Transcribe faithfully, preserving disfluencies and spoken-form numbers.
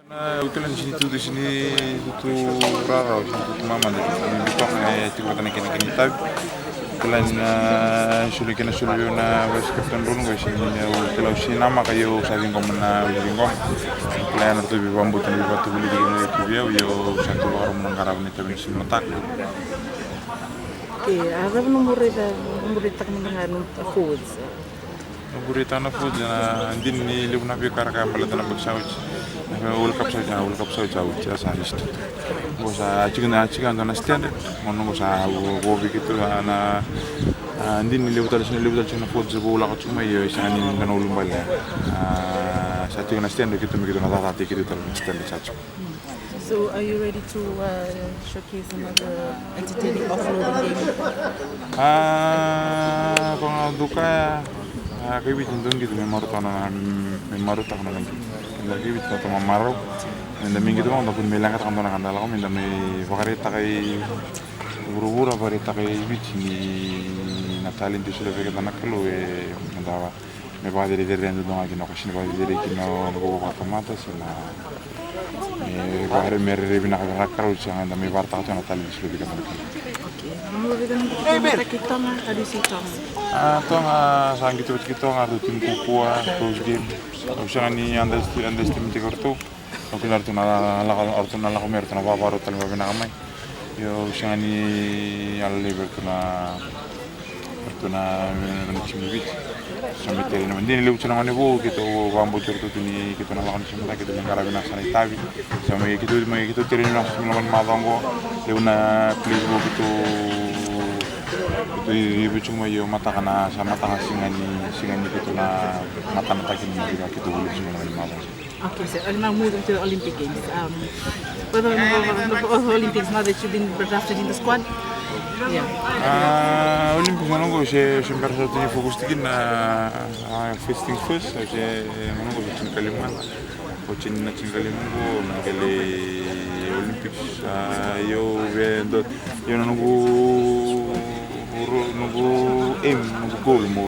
Na, au kila ni sini tutu, sini tutu rarawa, sini tutu mamada, sini tutu toka e tiko vata na kena kena itavi. Kila ni na soli kena soli vei au na vice captain role qo, sini au kila au sini namaka, io au sa ciqoma na, au ciqoma. Kila ya na ratou veivakabauta na veivakatavulici kei na lewe i Viti, io au sa tu vakarau meu na qarava na itavi ni siga ni mataka. Okay, a cava nomu raica, nomu raitaka mada ga na forwards? Noqu raitaka na forwards, na dina ni levu na veika ra kaya baleta na Baki sa oti. Na World Cup sa oti, na World Cup sa oti, sa oti, sa sa list. Qo sa tiko na, tiko na standard, mo noqu sa vo, vo vei keitou na, na, a, dina ni levu tale, sina levu tale tiko na forwards vo lako tiko mai, io, e sega ni dua na ulubale. A, sa tiko na standard keitou, me keitou na cacataki keitou tale na standard sa tiko. So, are you ready to, uh, showcase another entertaining offloading game? A, ko ga duka ya, a, kai Viti dou qito me marautaka na, me marautaka na qito. Keda kai Viti na toma marau. Meda mai qito vaka da kua ni mai leqataka dua na ka da lako mai da mai vakaraitaka i vuravura, vakaraitaka i Viti ni na talent e solia vei keda na Kalou e meda me vakacerecerei e dodonu ga kina, o ka sini vakacerecerei kina o na vou vakatamata se na, e, vakare me rerei vinaka vei na Kalou, se ga da mai vakaraitaka tu na talent e solia vei keda na Kalou. Okay. Nomu vei keda na keitou mataka i Toga, how do you see Toga? A, Toga, sa qito vata kei Toga, ratou timi kaukaua, close game. Au sega ni underesti-, underestimate-taka o ratou. Au kila ratou na lako, ratou na lako mai, ratou na vakarau tale vakavinaka mai. Io, au sega ni yalo laivi ratou na, ratou na, na timi ni Viti. Sa mai tereni mai. Dina ni levu tiko na gone vou, keitou vakabauti ratou tu ni keitou na lako ni siga mataka, keitou na qaravi vinaka sara na itavi. Sa mai keitou, mai keitou tereni vinaka sara mai loma ni macawa qo. Levu na players vou keitou, keitou i, i Viti mai, io mataka na, sa mataka siga ni, siga ni keitou na matanataki ni keitou vuli tiko mai loma ni macawa. Okay, so, uh, now moving to the Olympic Games. Um, what about, what about, what about Olympics now that you've been drafted in the squad? Yeah. A, Olympics gona qo se, se bera sara tu ni focus tiko kina, a, first things first, se gona qo se tinikalima. Ko tini na tinikalima qo na qele Olympics, a, io vei dua, io na noqu, noqu aim, noqu goal mo